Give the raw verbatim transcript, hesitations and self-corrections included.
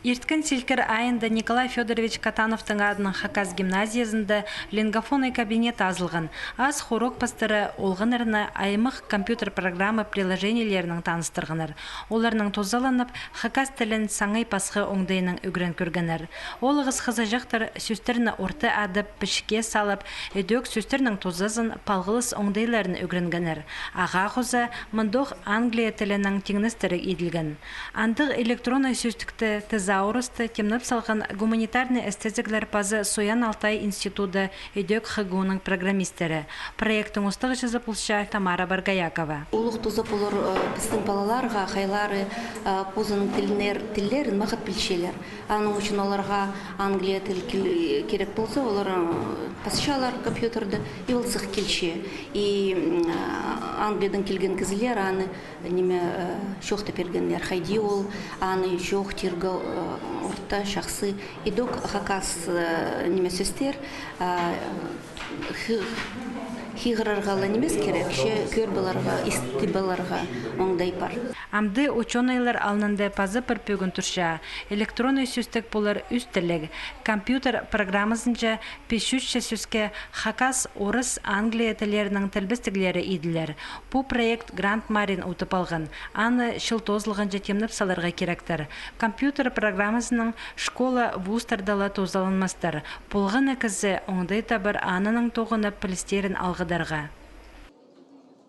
Ирткен силкір айында Николай Фёдорович Катановтың адынаң Хакас гимназиязында лингафонный кабинет азылған. Ас-хуруғ пастыра олғаннарны аймах компьютер программа приложениелерінең таныстырғаннар. Оларнаң тузаланып, хакас тілін саңай пасха оңдайнаң ӱгрен кӧргеннер. Ол ағас хызыҷахтар сӧстерні орта адап, пічікке салып, ідӧк сӧстернің тузазын, палғалыс оңдайларын ӱгренгеннер. Ағаа хоза мындох Англия тілінең тиңнестіріг иділген. Андағ электронный сӧстікті, тезаурусты тимнеп салған гуманитарный эстезіглер паза Соян Алтай институты, ідӧк ХГУ-ның программистері. Проекттің устағҷызы полча Тамара Боргоякова. Улуғ туза полар, э, пістің палаларға, хайлары, э, позының тілнер-, тіллерін мағат пілчелер. Аның ӱчӱн оларға Англия тіл кил-, керек полза, олар, э, пасчалар компьютерді, и ол сых килче. И, м, а, Англиядаң килген кізілер аны, ниме, э, чоохтап пиргеннер, хайди ол аны чоохтирға, э, орта чахсы. Идӧк хакас, э, ниме, сӧстер, а, хы-, хығырарға ла нимес кирек, че кӧріп аларға, истіп аларға оңдай пар. Амды учёныйлар алнында паза пір пӧгін турча. Электронный сӧстік полар ӱстеліг. Компьютер программазынҷа пис чӱсче сӧске хакас, орыс, англия тіллерінің тілбестіглері иділер. Пу проект грант мариин утып алған. Аны чыл тоозылғанҷа тимнеп саларға киректер. Компьютер программазынаң школа, вузтарда ла тузаланмастар. Полған на кізі оңдай табар анаң тоғынып пілістерін алғыдарға.